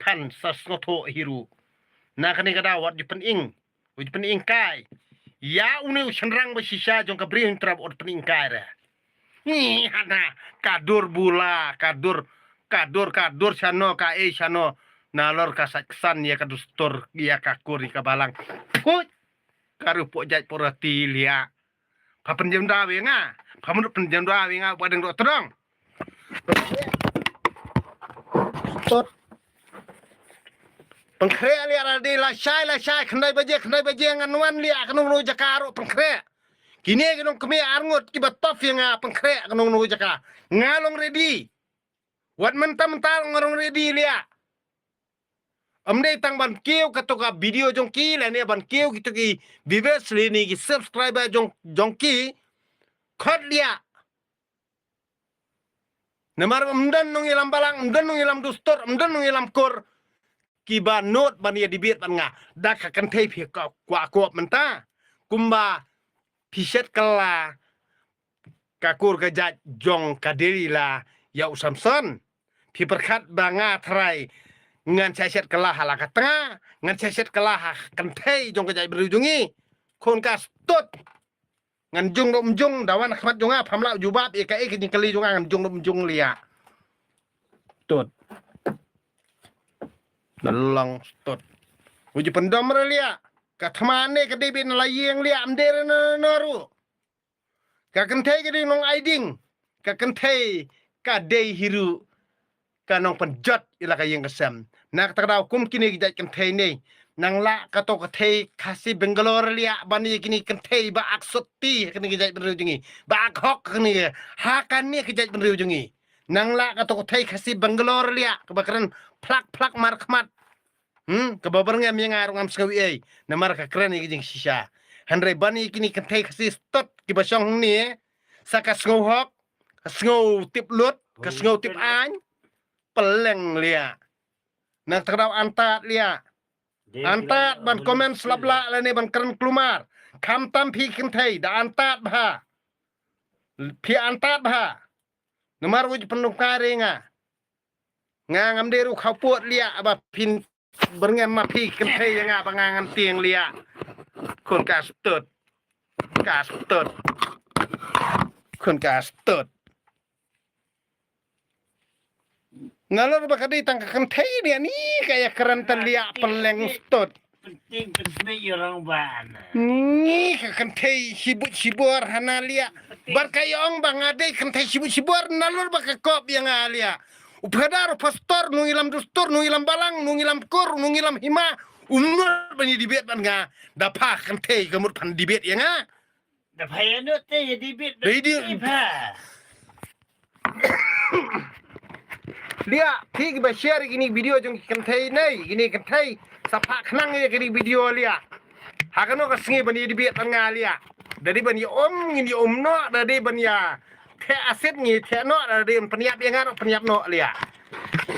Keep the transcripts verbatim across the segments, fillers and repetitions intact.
phan sa sngewthuh hi ruh. Na kane ka daw wat ju pynïeng, wat ju pynïeng kai. Ïa une u shynrang ba shisha jong ka Bri Hynñiewtrep wat pynïeng kai re. Ni hana ka dur bula, ka dur, ka dur, ka dur shano, ka ei shano. Nalor ka sait ksan ïa ka dustur, ïa ka kur, ïa ka balang. Phuit, ka ruh pok jait pok rati liah. Pha pynjem da wi nga, pha mut pynjem da wi nga, ba deng dok tdong. Tot. Pynkhreh liah ra dei la shai, la shai, khyndai baje, khyndai baje ngan wan liah ka nong nong jaka ruh pynkhreh. Kine ki nong kmie arngut kiba tough ïa nga pynkhreh ka nong nong jaka. Nga long ready. Wat mynta mynta nga long ready liah. Ym dei tang ban kiew kato ka video jong ki, lane ban kiew kito ki viewers lane ki subscriber jong, jong ki. Khot liah. Namar ym don nongïalam balang, ym don nongïalam dustur, ym don nongïalam kur. Kiba nud ban ïa debate bad nga. Da ka kynthei phi ka kwah kop mynta. Kumba phi shet kylla ka kur ka jait jong ka Delila ïa u Samson. Phi pyrkhat ba nga trai ngan shet kylla ha la ka tnga, ngan shet kylla ha kynthei jong ka jaitbynriew jong ngi. Khun ka stud. Ngan jung dum jung, da wan khmat jong nga, pham lah jubab ïa kaei ka jingkylli jong nga, ngan jung dum jung liah. Tut. Nalong stud. Uji pyndom re liah. Ka thma ne ka dei bit na la ïing liah, ym dei re na, na ruh. Ka kynthei ka dei nong ai ding. Ka kynthei ka dei hi ruh ka nongpynjot ïa la ka ïing ka sem. Na kata ka daw kum kine ki jait kynthei ne. Nang lah kato ka thei Khasi Bangalore liah ban ïa kine kynthei ba ak sotti kine ki jaitbynriew jong ngi. Ba ak hok kine ha kane ki jaitbynriew jong ngi. Nang lah kato ka thei Khasi Bangalore liah kaba kren phlak phlak mar khmat. Hmm, kaba byrngem ïa nga ruh ngam sngew ei, namar ka kren ïa ka jingshisha. Hynrei ban ïa kine kynthei Khasi stud kiba shong hangne, sa ka sngew hok, ka sngew tip lut, ka sngew tip aiñ, pylleng liah. Na kata ka daw antad liah. Antad ban comment slap lah lane ban kren klumar. Khamtam phi kynthei, da antad bha. Phi antad bha. Namar uji pyndom kai re nga. Nga ngam dei ruh khawpud liah ba phin byrngem ma phi kynthei ïa nga ba nga ngan tieng liah. Khun ka stud. Ka stud. Khun ka stud. Nalor ba ka dei tang ka kynthei liah ni ka ïa kren ta liah pylleng stud. Penting penting orang bana. Ni ka kynthei shibut shibor hana liah. Bar ka ïong ba nga dei kynthei shibut shibor nalor ba ka kop ïa nga liah. U phadar u pastor nongïalam dustur nongïalam balang nongïalam kur nongïalam hima. Um nud ban ïa debate bad nga. Da pha kynthei ka mut phan debate ïa nga. Da pha ïa nud te ïa debate bad pha. Liah, phi kiba share kine video jong ki kynthei nei, kine kynthei sa phah khnang ïa kine video liah. Ha kano ka sngi ban ïa debate bad nga liah. Da dei ban ïa um ngin ïa um noh, da dei ban ïa theh acid ngin theh noh, da dei ban pynïap ïa nga noh pynïap noh liah.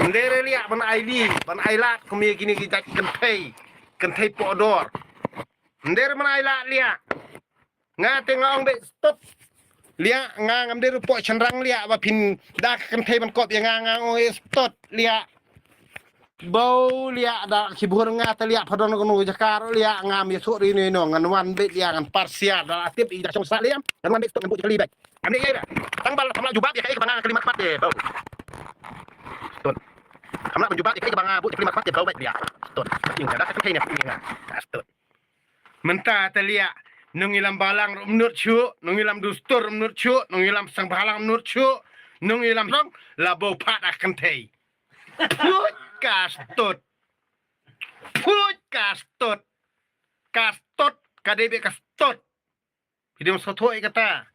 Ym dei re liah ban ai li, ban ai lad kum ïa kine ki jait kynthei, kynthei pohdor. Ym dei re ban ai lad liah. Nga te nga ong beit stud. Liah nga ngam dei ruh pok shynrang liah ba phin da ka kynthei ban kop ïa nga nga ong stud liah. Bau liah da ki bhur nga te liah pha don kano jaka ruh liah ngam ïathuh ri ino ino ngan wan beit liah ngan parsiar da la tip i da shong sah liah ngan wan beit stud ngan buh jaka li beit. Ngam dei ïa da. Tang ba la tham la jubab ïa kaei kaba nga kylli markhmat de bau. Stud. Tham la jubab ïa kaei kaba nga buh jaka li markhmat de bau beit liah. Stud. Ïa da ka kynthei ne ïa nga. Stud. Mynta te liah, nongïalam balang ruh ym nud shuh, nongïalam dustur ym nud shuh, nongïalam seng bhalang ym nud shuh, nongïalam rong, la bau phah da kynthei. Phuit ka stud. Phuit ka stud. Ka stud, ka dei beit ka stud. Phi dei sngewthuh ïa kata.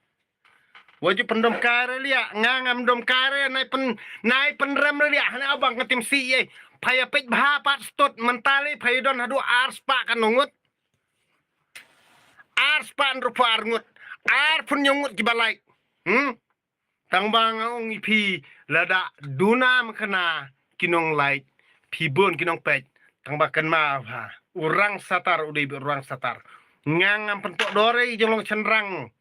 Wa ju pyndom kai re liah, nga ngam dom kai re, nai pyn, nai pynrem re liah, hana bang ka tim si ei. Pha ïa peit bha pat stud, mynta le pha ïa don haduh ar spah ka ngut. Ar spah hynriewphew ar ngut. Arphew hynñiew ngut kiba like. Hmm? Tang ba nga ong ïa phi lada duna mkna ki nong like, phi bun ki nong peit. Tang ba kynmaw bha. U rang satar u dei u rang satar. Nga ngam pynpoh dor ei jong long shynrang.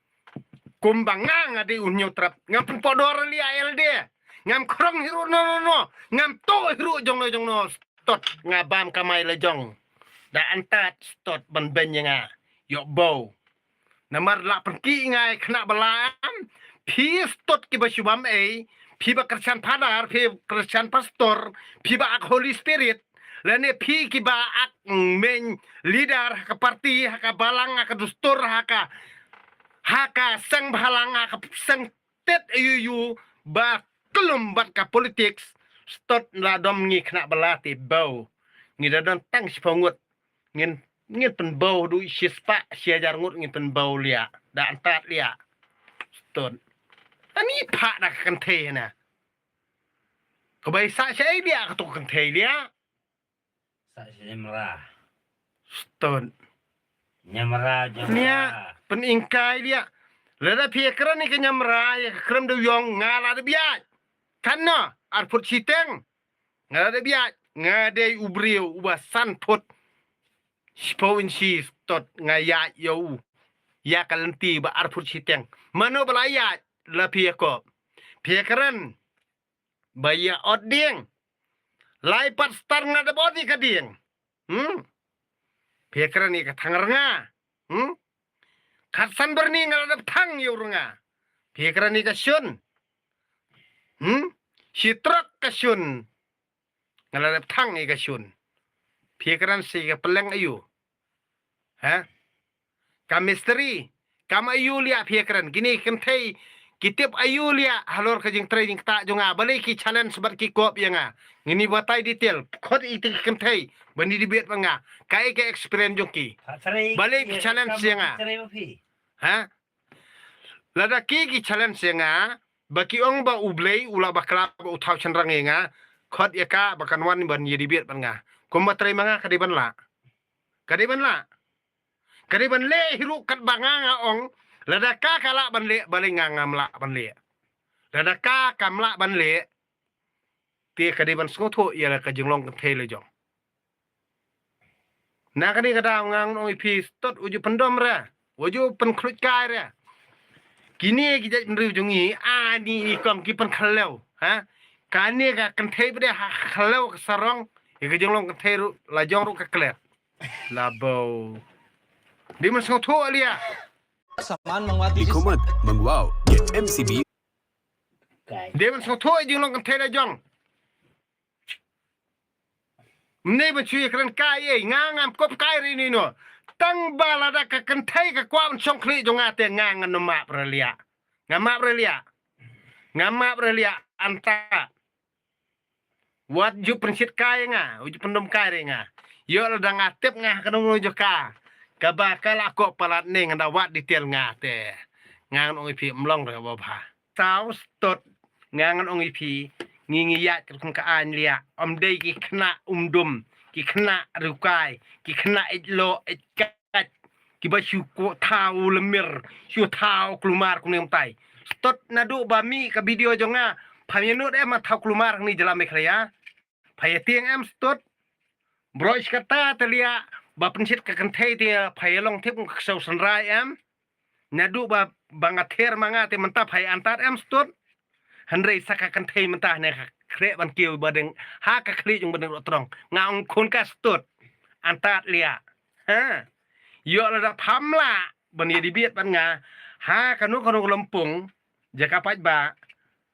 Kumba nga nga dei u Hynñiewtrep. Ngam pynpoh dor liah elde. Ngam khrong hi ruh no no no. Ngam to hi ruh jong no jong no. stot nga bam kamai la jong. Da antad stot ban beng ïa nga. Ïoh bau. Namar la pynki ngai khynnah ba la am. Phi stot kiba shubam ei. Phi ba Christian Father, phi Christian Pastor, phi ba ak Holy Spirit. Lane phi kiba ak main leader ha ka party, ha ka balang, ha ka dustur, ha ka ha ka seng balang, ha ka seng tet ayu yu ba klum bad ka politics. Stot la dom ngi khynnah ba la te bau. Ngi da don tang shiphew ngut. Ngin ngin pynbau du shispah shi hajar ngut ngin pynbau liah. Da antad liah. Stot. Ani phah da ka kynthei na. Ka bai sa sha ei liah ka tu ka kynthei liah. Sa sha nyamra. Stot. Nyamra, nyamra. Nia, pyningkai liah. Lada phi kren ïa ka nyamra, ïa ka krem da u ïong, nga la da biat. Kan no, arput shiteng. Nga la da biat, nga dei u briew, uba san put. Shiphew inshi stot, nga ïaid ïa u. Ïa ka lynti ba arput shiteng. Mano ba la ïaid, la phi ïa kop. Phi kren. Ba ïa ot dieng. Lai pat star nga da bot ïa ka dieng. Hmm. Phi kren ïa ka thang rnga. Hmm. Khat san byrni nga la dep thang ïa u rnga. Phi kren ïa ka shun. Hmm. Shi trok ka shun. Nga la dep thang ïa ka shun. Phi kren shi ka peleng ayu. Ha? Ka mistri, kam ayu liah phi kren. Kine kynthei, ki tip ayu liah halor ka jingtrei jingktah jong nga. Balei ki challenge bad ki kop ïa nga. Ngin ïa batai detail. Khot ïa ki kynthei, ban ïa debate bad nga. Kaei ka experience jong ki. Balei ki challenge ïa nga. Ha? Lada ki ki challenge ïa nga, ba ki ong ba U Blei u la bakla ba u thaw shynrang ïa nga, khot ïa ka ba kan wan ban ïa debate bad nga. Kumba trei ma nga ka dei ban lah. Ka dei ban lah. Ka dei ban leh hi ruh katba nga nga ong, lada ka ka lah ban leh, balei nga ngam lah ban leh. Lada ka kam lah ban leh, te ka dei ban sngewthuh ïa la ka jinglong kynthei la jong. Na kane ka daw nga ngan ong ïa phi stot u ju pyndom re, u ju pynkhluit kai re. Kine ki jait bynriew jong ngi, ani i kong ki pynkhlew, ha? Kane ka kynthei ba dei ha khlew ka sarong, ïa ka jinglong kynthei ruh, la jong ruh ka klet. La bau. Dei ban sngewthuh liah. Saman mangwa. Ikomat mangwa ïa M C B. Dei ban sngewthuh ïa jinglong kynthei la jong. Mne ban shu ïa kren kai ei, nga ngam kop kai re ni no. Tang ba lada ka kynthei ka kwah ban shong khlieh jong nga te nga ngan map re liah. Nga map re liah. Nga map re liah anta. Wat ju pynshit kai nga, u ju pyndom kai re nga. Ïoh lada nga tip nga ha ka nongno jong ka. Kaba ka la kop palat ne nga da wad detail nga te. Nga ngan ong ïa phi mlong re ba bha. Saw stot nga ngan ong ïa phi ngi ngi ïaid ka rukom ka aiñ liah. Ym dei ki khynnah umdum, ki khynnah riewkai, ki khynnah ej loh ej kait, kiba shu ko thaw lemir, shu thaw kulmar kumne kumtai. Stot naduh ba mih ka video jong nga, pham ïa nud em ma thaw kulmar hangne jylla Meghalaya. Pha ïa tieng em stot. Broi shi katta te liah ba pynshit ka kynthei te pha ïa long tip ka ksew synrai em. Naduh ba ba nga ther ma nga te mynta pha ïa antad em stot. Hynrei sa ka kynthei mynta ne ka khreh ban kiew ba deng ha ka khlieh jong ba deng doh tdong. Nga ong khun ka stot. Antad liah. Ha. Ïoh lada pham lah ban ïa debate bad nga ha kano kano ka lympung jaka paidbah.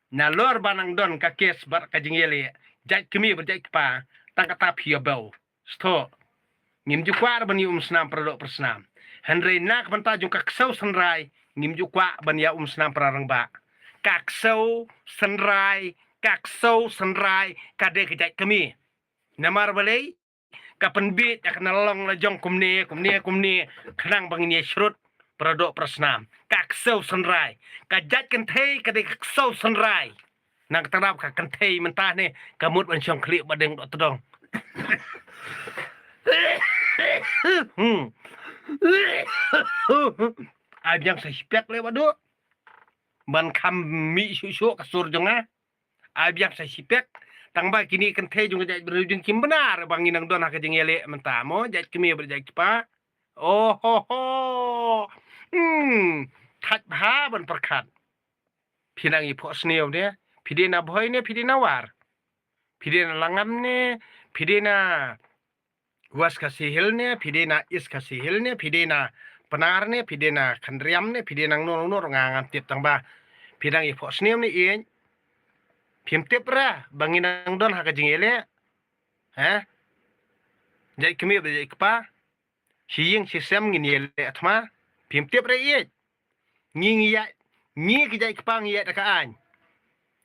Nalor ba nang don ka kes bad ka jingïaleh jait kmie bad jait kpa, tang kata phi ïa bau. Stot. Ngim ju kwah ban ïa um snam para doh para snam. Hynrei na ka bynta jong ka ksew synrai ngim ju kwah ban ïa um snam para rangbah. Ka ksew synrai, ka ksew synrai ka dei ka jait kmie. Namar balei? Ka pynbieit ïa ka nalong la jong kumne kumne kumne khnang ba ngin ïa shrut para doh para snam. Ka ksew synrai, ka jait kynthei ka dei ka ksew synrai. Nang tang dap ka kynthei mynta ne ka mut ban shong khlieh ba deng doh tdong. Hmm. Ai biang sa shipek le ba doh. Ban kham mih shuh shuh ka sur jong nga. Ai biang sa shipek. Tang ba kine kynthei jong ka jait bynriew jong kim bynta ba ngi nang don ha ka jingïaleh mynta mo jait kmie bad jait kpa. Oh ho ho. Hmm. Thait bha ban pyrkhat. Phi nang ïa phoh sniew ne, phi dei na Bhoi ne phi dei na War. Phi dei na Langam ne Phi dei na West Khasi Hills ne, phi dei na East Khasi Hills ne, phi dei na Pnar ne, phi dei na Khynriam ne, phi dei na nangno nangno, nga ngam tip tang ba phi dang ïa phohsniew ne ïeit. Phim tip re ba ngi nang don ha ka jingïaleh. Ha? Jait kmie bad jait kpa, shi ïing shi sem ngin ïaleh thma. Phim tip re ïeit. Ngi ngi ïa, ngi ki jait kpa ngi ïa da ka aiñ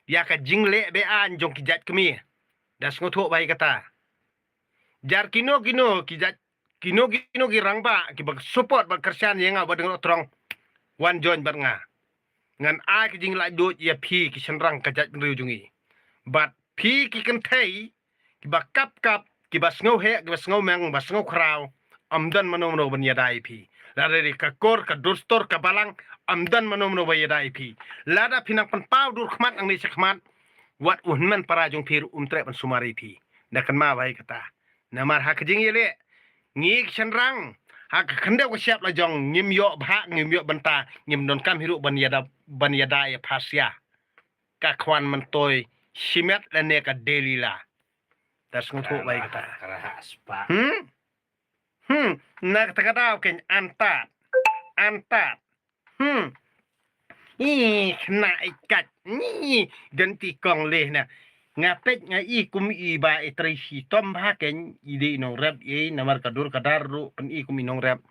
ïa ka jingleh be-aiñ jong ki jait kmie. Da sngewthuh bha ïa kata. Jar kino kino ki jait, kino kino ki rangbah kiba support bad kyrshan ïa nga ba dang rot trong, wan join bad nga. Ngan ai ka jinglaitluid ïa phi ki shynrang ka jaitbynriew jong ngi. Bad phi ki kynthei kiba kap kap, kiba sngewheh, kiba sngewmeng, ba sngewkhraw, ym don mano mano ban ïada ïa phi. Lada dei ka kur, ka durstor, ka balang, ym don mano mano ba ïada ïa phi. Lada phi nang pynpaw dur khmat nangne sha khmat, wat u hynmen para jong phi ruh um treh ban sumar ïa phi. Da kynmaw bha ïa kata. Namar ha ka jingïaleh, ngi ki shynrang, ha ka khyndew ka shyiap la jong, ngim ïoh bhah, ngim ïoh bynta, ngim donkam hi ruh ban ïada, ban ïada ïa pha sia. Ka khwan myntoi shimet lane ka Delila. Da sngewthuh bha ïa kata. Hmm? Hmm, na kata ka daw keiñ antad. Antad. Hmm. Ih, na i kat. Ni, ganti kong leh na. Nga peit nga i kum i ba i trei shitom bha keiñ, i dei i nongrep i, namar ka dur ka dar ruh pyn-i kum i nongrep.